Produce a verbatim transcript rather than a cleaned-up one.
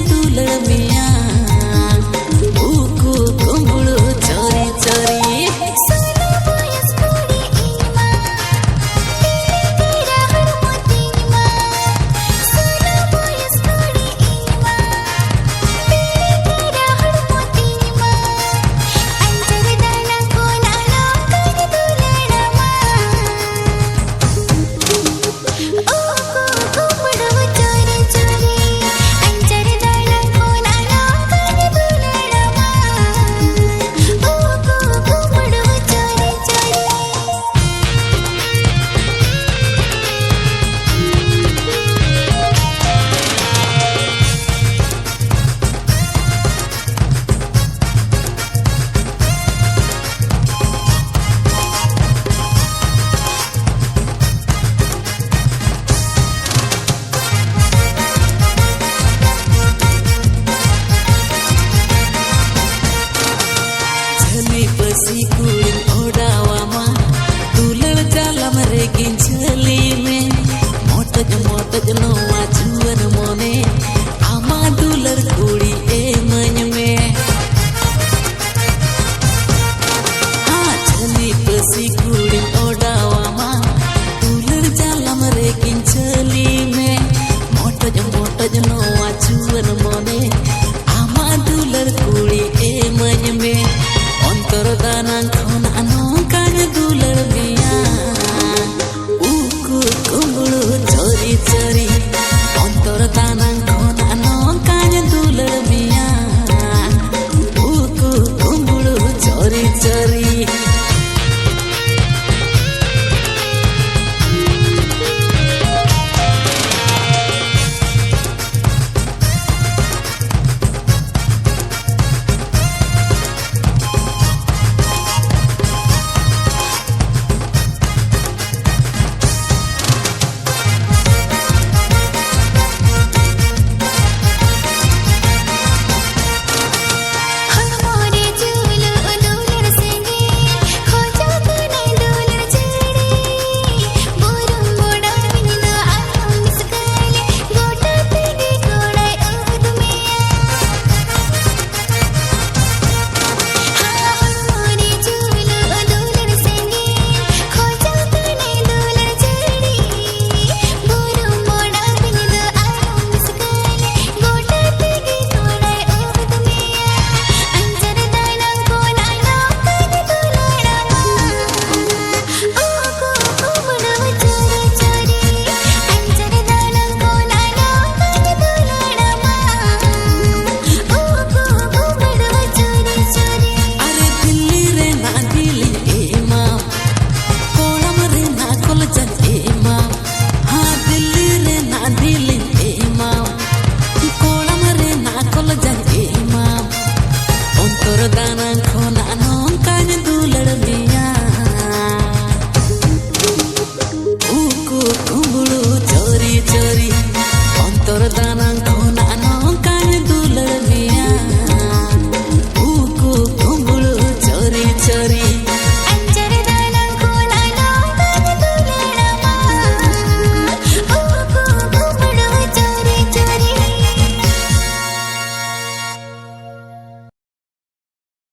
ᱫᱩᱞᱟᱹᱲ ᱢᱮᱭᱟ ᱩᱠᱩ ᱠᱩᱢᱵᱽᱲᱩ ᱪᱚᱨᱤ ᱪᱚᱨᱤ᱾ ᱥᱳᱱᱟ ᱵᱚᱭᱮᱥ ᱠᱩᱲᱤ ᱤᱧ ᱢᱟ, ᱯᱤᱞᱤ ᱯᱮᱲᱟ ᱦᱚᱲᱢᱚ ᱛᱤᱧ ᱢᱟ᱾ ᱥᱳᱱᱟ ᱵᱚᱭᱮᱥ ᱠᱩᱲᱤ ᱤᱧ ᱢᱟ, ᱯᱤᱞᱤ ᱯᱮᱲᱟ ᱦᱚᱲᱢᱚ ᱛᱤᱧ ᱢᱟ᱾ ᱟᱧᱪᱟᱨ ᱫᱟᱱᱟ ᱠᱷᱚᱱ ᱟᱞᱚᱢ ᱠᱟᱹᱧ ᱫᱩᱞᱟᱹᱲ ᱢᱟ᱾ ᱡᱷᱟᱹᱞᱤ ᱯᱟᱹᱥᱤ ᱠᱩᱲᱤᱧ ᱚᱰᱟᱣᱟᱢᱟ, ᱫᱩᱞᱟᱹᱲ ᱡᱟᱞᱟᱢ ᱨᱮᱜᱮᱧ ᱡᱷᱟᱹᱞᱤ ᱢᱮ᱾ ᱢᱚᱴᱚᱡ ᱢᱚᱴᱚᱡ ᱱᱚᱣᱟ ᱡᱩᱣᱟᱹᱱ ᱢᱚᱱᱮ, ᱟᱢᱟᱜ ᱫᱩᱞᱟᱹᱲ ᱠᱩᱲᱤ ᱮᱢᱟᱹᱧ ᱢᱮ᱾ ᱦᱟᱸ, ᱡᱷᱟᱹᱞᱤ ᱯᱟᱹᱥᱤ ᱠᱩᱲᱤᱧ ᱚᱰᱟᱣᱟᱢᱟ, ᱫᱩᱞᱟᱹᱲ ᱡᱟᱞᱟᱢ ᱨᱮᱜᱮᱧ ᱡᱷᱟᱹᱞᱤ ᱢᱮ᱾ ᱢᱚᱴᱚᱡ ᱢᱚᱴᱚᱡ